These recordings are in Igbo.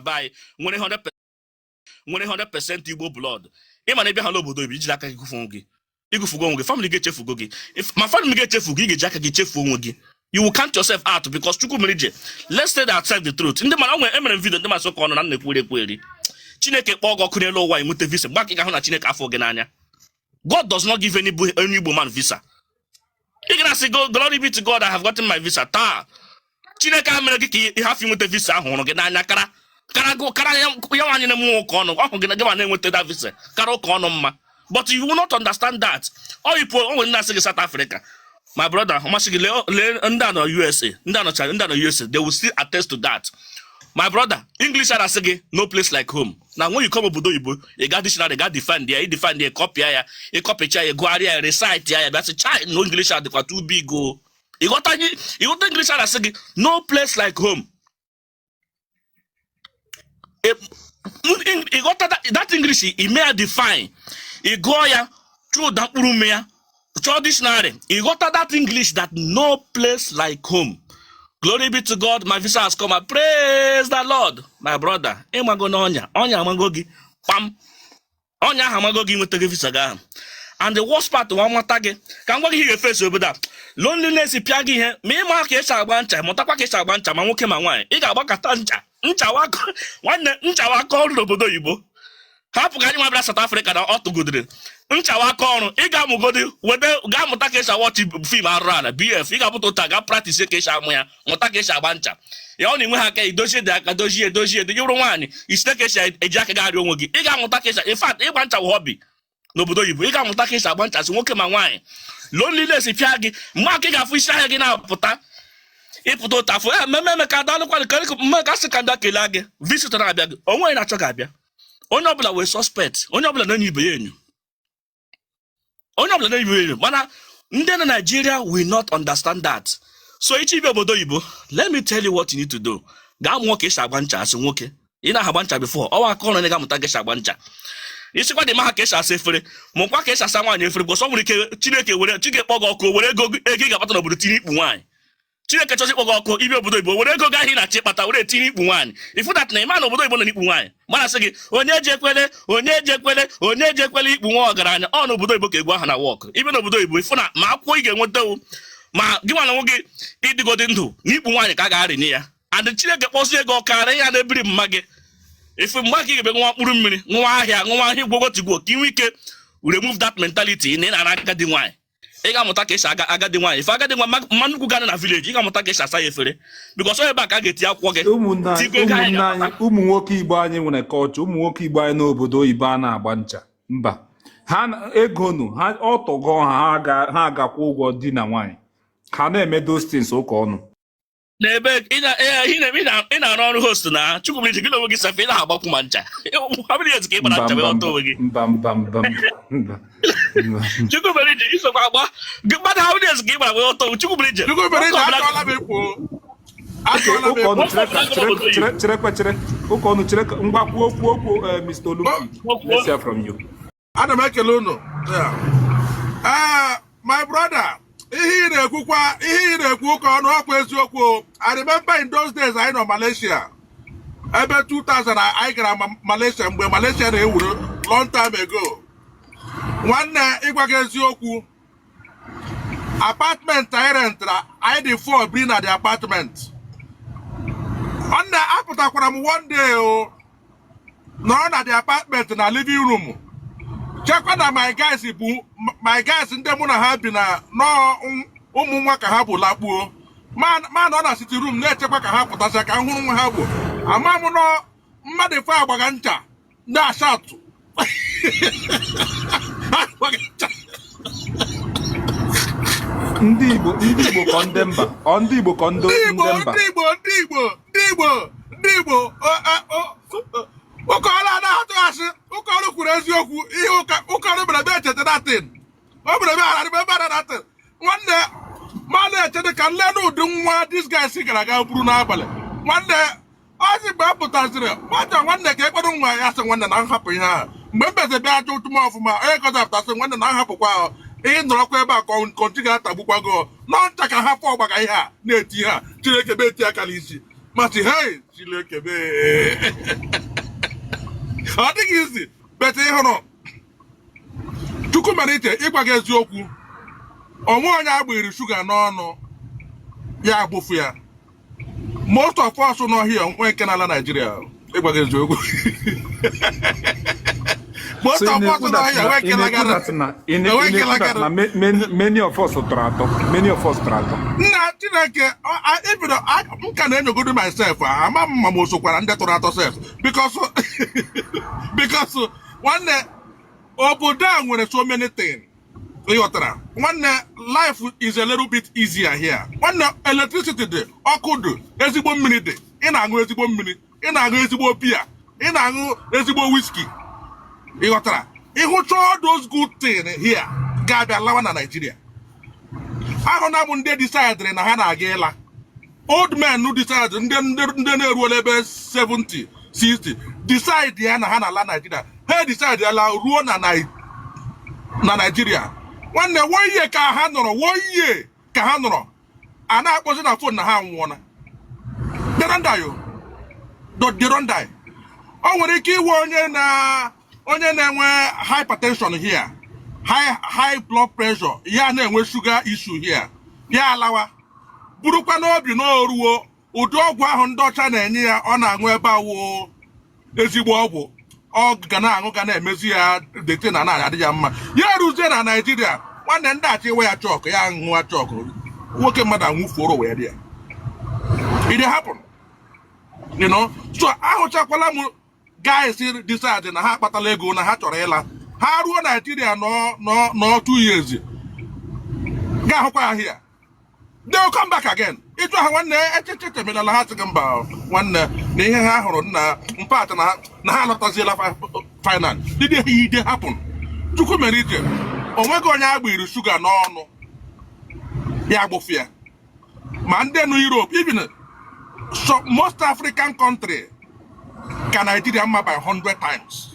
Be anyị nwere 100, nwere 100% Igbo blood. Ịma na ịbịa ha n'obodo oyibo, ijiri aka gị gụfuo onwe gị, ịgụfugo onwe gị. Family gị echefugo gị. Ma family gị echefu gị, ị ga-eji aka gị chefuo onwe gị. You will count yourself out because Chukwu mere ije. Let's say that ourselves the truth. Ndị mara onwe emere m video, ndị masị ụka ọnụ na nna ekweri ekweri. Chineke kpọọ gị ọkụ n'elu ụwa, enweta visa, mgbe aka ị ga-ahụ na Chineke afọ gị n'anya. God does not give any Igbo man visa. Ị ga na-asị, "Glory be to God, I have gotten my visa." Taa Chineke a mere gị ka ị hafụ inweta visa ahụ hụrụ gị n'anya kara kara kara ya. Ya nwaanyị na-eme ụka ọnụ ọ hụ gị na gị ma na-enweta that visa kara ụka ọnụ mma, but you will not understand that. Ọ yipụ o nwere ndị na-asị gị South Africa. My brother, ọ masị gị, lee lee ndị a nọ USA, ndị a nọcha, ndị a nọ USA, they will still attest to that. My brother, English a na-asị gị "no place like home" na when you come obodo oyibo, ị ga dictionary, ga define ya, ị define ya, copy ya, ị copycha ya, gụgharịa ya, recite ya, ya bịa sị, "Chai, no English a dịkwa too big o." Ịghọta ihe? Ịghọta English a na-asị gị "no place like home"? Ịghọta that English, ime ya define, ị gụọ ya, chụọ ụda mkpụrụ ume ya, chọọ dictionary, ịghọta that English, that no place like home. Glory be to God, my visa has come. I praise the Lord. My brother, ịmago n'ọnya, ọnya amago gị kpam, ọnya ahụ amago gị nweta gị visa gị ahụ. And the worst part, nwa nwata gị ka m gwa gị ihe ga-efesi obodo a, loneliness pịa gị ihe. Ma ịma ka esi agba ncha, mụtakwa ka esi agba ncha, ma nwoke ma nwaanyị. Ị ga-agbakọta ncha, nchawa nwanne, nchawa aka ọrụ n'obodo oyibo. Hapụ ka anyị nwa bịara South Africa na ọ tụgodere nchawa aka ọrụ. Ị ga-amụgodi wede ga-amụta ka esi awatch film arụrụ ala bf. Ị ga-apụta ụta ga practice ka esi amụ ya, mụta ka esi agba ncha ya. Ọ na-enwe ha aka idozie dị aka, dozie, edozie, edozie. Bụrụ nwaanyị, isite ka esi eji aka gị arịa onwe gị. Ị ga-amụta ka esi, in fact, ịgba ncha wụ hobby n'obodo oyibo. Ị ga-amụta ka esi agba ncha si nwoke ma nwaanyị. Loneliness pịa gị, mgbe aka ị ga-afụ isi ahịa gị na-apụta, ịpụta ụta afọ ya mmemme eme ka daalụkwa ka mme ka sị ka mbịa kelee gị. Visitor na-abịa gị, onwe onye na-achọ gị abịa. Onye ọbụla wee suspect, onye ọbụla na-enyo ibe ya enyo, onye ọbụla na-enyo ibe ya enyo. Mana ndị na Nigeria will not understand that. So iche ibi obodo oyibo, let me tell you what you need to do. Gaa mụọ ka esi agba ncha. Asị nwoke ị na-agba ncha before ọwa aka ọrụ, na ị ga-amụta ka esi agba ncha. Isikwa dị maha ka esi asa efere, mụkwa ka esi asa nwaanyị efere, because ọ nwere ike Chineke were, Chineke kpọ gị ọkụ, were ego ị ga-akpata n'obodo tinye ikpu nwaanyị. Chineke chọzi ịkpọ gị ọkụ ibi obodo oyibo, were ego gị ahụ ị na-achọ ịkpata were etinye ikpu nwaanyị. Ifu that na ịma na obodo oyibo nọ n'ikpu nwaanyị, mana sị gị, onye ji ekwele, onye ji ekwele, onye ji ekwele ikpu nwa ọgaranya. Ọ n'obodo oyibo ka egwu ahụ na work. Ibi n'obodo oyibo, ifu na ma akwụkwọ ị ga-enweta ma gị nwa na nwe gị ịdịgodi ndụ n'ikpu nwaanyị ka a ga-arịnye ya. And Chineke kpọzie gị ọkarị ya na-ebiri mma gị ife, mgbe aka ị ga-ebe nwa mkpụrụ mmiri, nwa ahịa, nwa ahịa gwogotigwo, ka ị nwee ike remove that mentality na ị na-ara agadi nwaanyị. Ị ga-amụta ka esi aga agadi nwaanyị ife, agadi nwa mma nnukwu gana na village. Ị ga-amụta ka esi asa ya efere, because ebe a ka a ga-eti akwụkwọ gị. Ụmụnne anyị, tikwa ego anyị ụmụnne anyị, ga-akpata. Ụmụ nwoke Igbo anyị nwere kọlchọ. Ụmụ nwoke Igbo anyị n'obodo oyibo a na-agba ncha mba ha ego nụ ha ọtọgọ ha, ha agakwa ụgwọ di na nwaanyị ha na-eme those things ụka ọnụ. N'ebe ị na-arụ ọrụ host na Chukwumerije, gị na onwe gị safe, ị na-agbakwu ma ncha. How many years ka ị gbara Mba. ncha wee Mba. ghọta onwe gị? Mba, mba, mba, mba, mba. Chukwumerije, isokwa agba gị mmadụ. How many years ka ị gbara wee ghọta onwe Chukwumerije? Chukwumerije, Nwoke ọbụla achọọla m ịpụ, achọọla m Ụka ọnụ. ịpụ. Chere ka chere chere cherekwa, chere, ụka ọnụ, chere ka ngwa kwuo, kwuo okwu. Mr. Olympic, let's hear from you. Ana m ekele unu. Yeah. Ee, my brother, ihe ị na-ekwukwa, ihe ị na-ekwu, ụka ọnụ, ọkwa eziokwu o. I remember in those days anyị nọ Malaysia ebe 2000, anyị gara Malaysia mgbe Malaysia na-ewuru long time ago. Nwanne, ịgwa gị eziokwu, apartment anyị rentara, anyị dị four biri na the apartment. Nwanne, apụtakwara m one day o nọrọ na the apartment na living room, chekwa na my guys bụ my guys, ndị mụ na ha bi na nọọ ụmụ nwa ka ha bụ lakpuo, ma nọ na sitting room na-echekwa ka ha pụtasịa ka m hụrụ nwa ha bụ. Ama m nọ mmadụ ife agbaga ncha na-ashatụ agbaga ncha. Ndị Igbo, ndị Igbo kọ ndị mba, ọ ndị Igbo kọ ndị Ndị Igbo. Ndị mba. Ndị Igbo, ndị Igbo, ndị Igbo, ndị Igbo. Ụkọọrụ anaghị atụghasị. Ụkọọrụ kwuru eziokwu. Ihe ụkọọrụ mere ebe echeta datin o mere ebe ara ebe ara datin. Nwanne, ma na-eche dị ka nle n'ụdị nwa this guy si gara aga buru n'abalị. Nwanne, ọzi mgbe e pụtaziri nwata, nwanne, ka ekpere nwa ya sị, nwanne, na nhapụ ihe ahụ. Mgbe m beze bịa jụ ụtụ m ọfụma, onye kọzapụtasị, nwanne, na nhapụkwa ahụ ị nọrọkwa ebe a ka kọnchi ga-atagbukwa gị nọ ncha ka ha fọ ọgbaga ihe a na-eti ihe a. Chineke bụ eti aka n'isi. Mati, hey, Chineke mee. Ọ dịghị easy, but ị hụrụ Chukwu mere iche. Ịgwa gị eziokwu, onwe onye agbịrị shuga n'ọnụ ya agbụfu ya. Most of us nọ here, onwe nke na-ala Naijiria. Ịgwa gị eziokwu, most So ị of us na-ekwu nọ that here na onwe ị nke na-ekwu lagara that na ị na- enwe ị nke na-ekwu that lagara na many of us tọrọ atọ, many of us tọrọ atọ. Nna Chineke, ibido m ka na-enyogodo myself, ama m ma m osokwara ndị tọrọ atọ sef, because nwanne, obodo a nwere so many things, ịghọtara? Nwanne, life is a little bit easier here. Nwanne, electricity dị, ọkụ dị, ezigbo mmiri dị, ị na-aṅụ ezigbo mmiri, ị na-aṅụ ezigbo biya, ị na-aṅụ ezigbo whisky, ịghọtara? Ịhụcha all those good things here, ga-abịa lawa na Nigeria. Ahụ na m ndị decidịrị na ha na-aga ịla, old men who decide, ndị na-eruola ebe 70, 60, decide ya na ha na-ala Nigeria. Ha decide ya la ruo na Nigeria. Nwanne, one year ka ha nọrọ, one year ka ha nọrọ, a na-akpọzi na phone na ha anwụọna. They don't die o. They don't die. O nwere ike iwe onye na-enwe hypertension here, high blood pressure, ya na-enwe sugar issue here, ya alawa burukwa n'obi na oruo ụdị ọgwụ ahụ ndị ọcha na-enye ya, ọ na-aṅụ ebe a woo ezigbo ọgwụ ọ ga na-aṅụ, ga na-emezi ya dete na na-adị ya mma. Ya eruzie na Naijiria, nwanne, ndị achọ iwe ya chọkụ, ya ṅụwa chọkụ, nwoke mmadụ anwụfuoro wee dị ya. It dey happen. So ahụchakwala m guys decide na ha akpatala ego, na ha chọrọ ịla. Ha ruo Naijiria, nọ nọ nọ 2 years, ga-ahụkwa ya here, they will come back again. Ịjụ ha, nwanne, echeche emelala ha, sị gị mba, nwanne, na ihe ha hụrụ na mpat na ha alọtaziela final. Did it dey happen? Chukwu mere ije, o nweghị onye agbiri shuga n'ọnụ ya agbụfụ ya. Ma ndị nọ Europe, even so, most African country ka Nigeria mma by 100 times.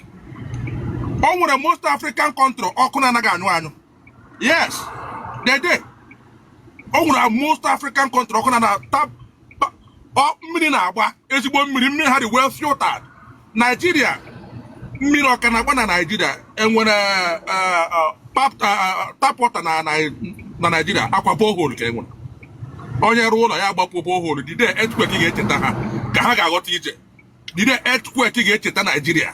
O nwere most African country ọkụ na-anaghị anyụ anyụ. Yes, they dey. O nwere most African country ọkụ na tap mmiri na-agba, ezigbo mmiri, mmiri ha dị well filtered. Nigeria, mmiri ọka na-agba na Nigeria? Enwere tap water na Nigeria? Akwa borehole ka enwere. Onye rụọ ụlọ ya agbapụ borehole. The day earthquake ga-echeta ha ka ha ga-aghọta ije. The day earthquake ga-echeta Nigeria,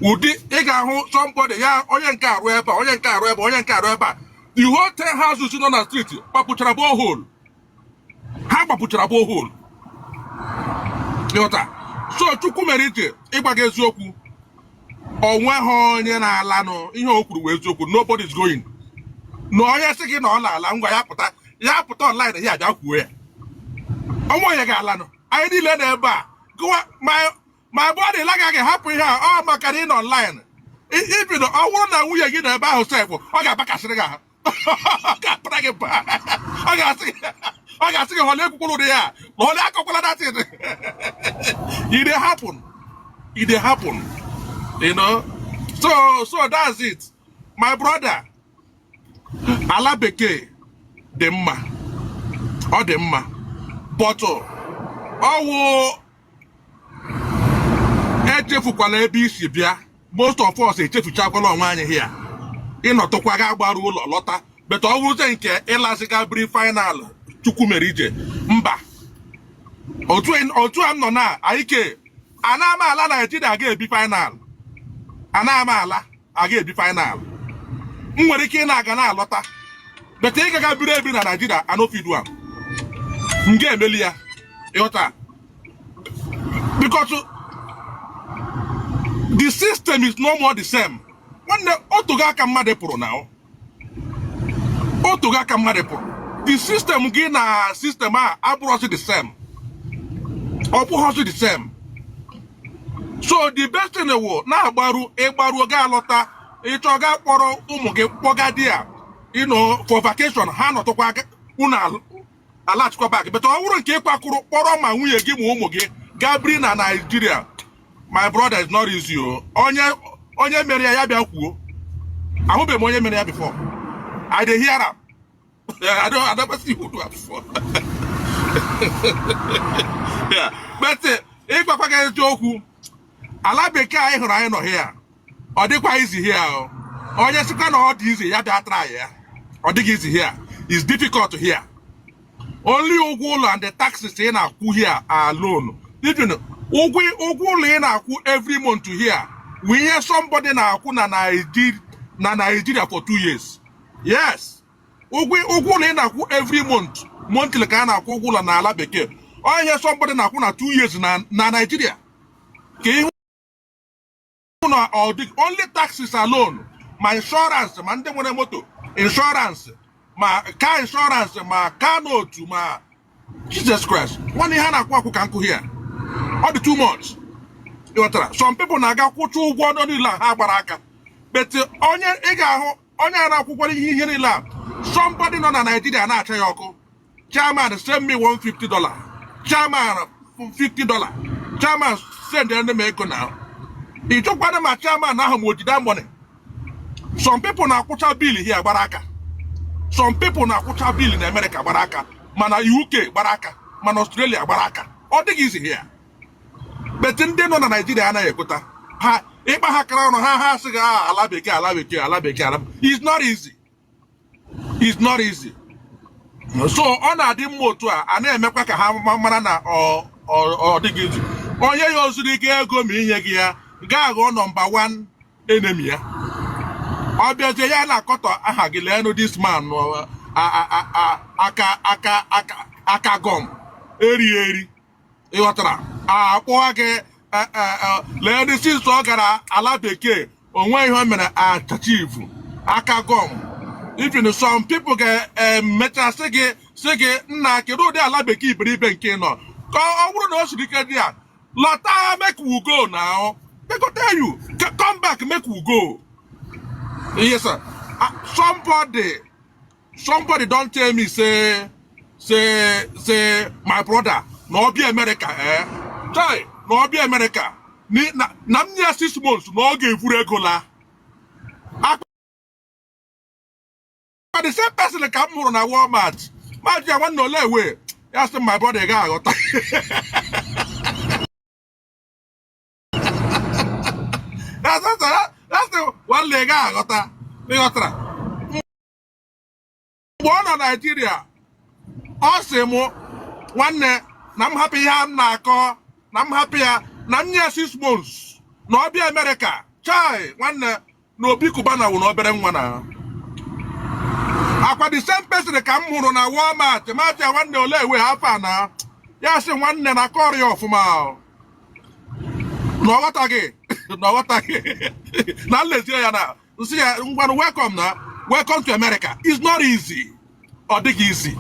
ụdị ị ga-ahụ somebody ya, onye nke arụ ebe a, onye nke arụ ebe a, onye nke arụ ebe a, the whole 10 houses nọ na street gbapụchara borehole, ha gbapụchara borehole, ịghọta? So Chukwu mere ije, ịgwa gị eziokwu, onwe ha onye na-alanụ. Ihe o kwuru wee eziokwu, nobody is going. Na onye sị gị na ọ na-ala, ngwa, ya pụta, ya pụta online, ya bịa kwuo ya. Ọnwa onye ga-alanụ, anyị niile na ebe a gụwa ma bọdị lagaghị hapụ ihe a. Ọ maka na ị nọ online. Ibido ọ bụrụ na nwunye gị nọ ebe ahụ sef, ọ ga-abakasịrị gị ahụ, ọ ga-apụta gị mba, ọ ga-asị gị họle ekwukwuru ụdị ya na họle akọkwala datin. It dey happen, it dey happen. So that's it, my brother. Ala bekee dị mma, ọ dị mma, but ọwụ echefukwala ebe isi bịa. Most of us echefuchakwala onwe anyị here. Ịnọtụkwa ga agbaru ụlọ lọta, but ọ bụrụzie nke ịlaziga biri final, Chukwu mere ije, mba. Otu a m nọ na ike, ana m ala Naijiria ga-ebi final, ana m ala aga ebi final. M nwere ike ị na-aga na-alọta, but ị gaga biri ebi na Naijiria, I no fit do am. M ga-emeli ya, ịghọta? Because the system is no more the same. Nwanne, otogo aka mmadụ pụrụ na otogo aka mmadụ pụrụ, the system gị na system a abụrụzi the same, ọ bụghọzi the same. So the best thing wụ na-agbaru, ịgbaruo ga alọta, ịchọ ga kpọrọ ụmụ gị kpọga di ya for vacation, ha nọtụkwa unu alaghachikwa back. But ọ bụrụ nke ịkwakụrụ kpọrọ ma nwunye gị ma ụmụ gị gaa biri na Nigeria, my brother, is not easy o. Onye mere ya, ya bịa kwuo. Ahụbeghị m onye mere ya before. I dey hear am. I don't I never see who do am before. Yeah. But ịgwakwa gị eziokwu, ala bekee anyị hụrụ anyị nọ here, ọ dịkwa easy here o. Onye sịkwa na ọ dị easy, ya bịa try ya. Ọ dịghị easy here. It's difficult here. Only ụgwọ ụlọ and the taxes ị na-akwụ here alone, even ụgwọ ụlọ ị na-akwụ every month here wụ ihe somebody na-akwụ na Nigeria for 2 years. Yes, ụgwọ ụlọ ị na-akwụ every month, monthly ka a na-akwụ ụgwọ ụlọ n'ala bekee, ọ ihe somebody na-akwụ na 2 years na Nigeria. Ka ihu na ọ dị only taxes alone, ma insurance, ma ndị nwere moto insurance, ma car insurance, ma car note, ma Jesus Christ, nwanne, ihe a na-akwụ akwụ ka nkụ here, ọ dị too much. Ịghọtara? Some people na-aga kwụcha ụgwọ ọnụ niile a, ha gbara aka. But onye ị ga-ahụ onye a na-akwụkwọ ihe niile a, somebody nọ na Nigeria na-acha ya ọkụ, "Chairman, send me $150. Chairman, $50. Chairman, send ndị m ego." Na ị jụkwana ma chairman ahụ ma o jide money. Some people na-akwụcha bill here gbara aka. Some people na-akwụcha bill na America gbara aka, mana UK gbara aka, mana Australia gbara aka. Ọ dịghị easy here. But ndị nọ na Naijiria anaghị ekweta. Ha ịkpa ha kara ọnụ ha, ha asị gị, "Ah, ala bekee, ala bekee, ala bekee, ala." It's not easy. It's not easy. So ọ na-adị mma otu a, a na-emekwa ka ha mara na ọ dịghị easy. Onye ya ozuru ike ego ma inye gị ya gaa ghọọ number one enemy ya. Ọ bịazie, ya na-akọtọ aha gị. "Leenụ this man, aka aka aka aka gọm eri eri." Ịghọtara? Akpọọ gị, "Leenụ, since ọ gara ala bekee, onwe ihe o mere achieve, aka gọm." Even some people ga-emecha sị gị, "Nna, kedu ụdị ala bekee iberibe nke nọ?" Ka ọ bụrụ na o siri ike dị ya, lọta, make we go now. They go tell you, "Come back, make we go." Yes sir. Somebody don tell me say my brother na ọ bịa America, eh, chai, na ọ bịa America na m nye ya 6 months na ọ ga-evuru ego laa. Akpa the same person ka m hụrụ na Walmart. Ma jụ ya, "Nwanne, ole ewe?" Ya sị, "My brother, ị ga-aghọta." Ya sị, "Nwanne, ị ga-aghọta." Ịghọtara? Mgbe ọ nọ Naijiria, ọ sị mụ, "Nwanne, na m hapụ ihe a m na-akọ, na m hapụ ya, na m nye ya 6 months na ọ bịa Amerịka, chai, nwanne, na Obi Cubana wụ na obere nwa." Na akwa the same person ka m hụrụ na Walmart. Maji ya, "Nwanne, ole ewe afọ a?" Na ya sị, "Nwanne, na akọrọ ya ọfụma o." Na ọ ghọtaghị, na ọ ghọtaghị, na nlezie ya na nsị ya, "Ngwanụ, welcome na welcome to America. It's not easy. Ọ dịghị easy."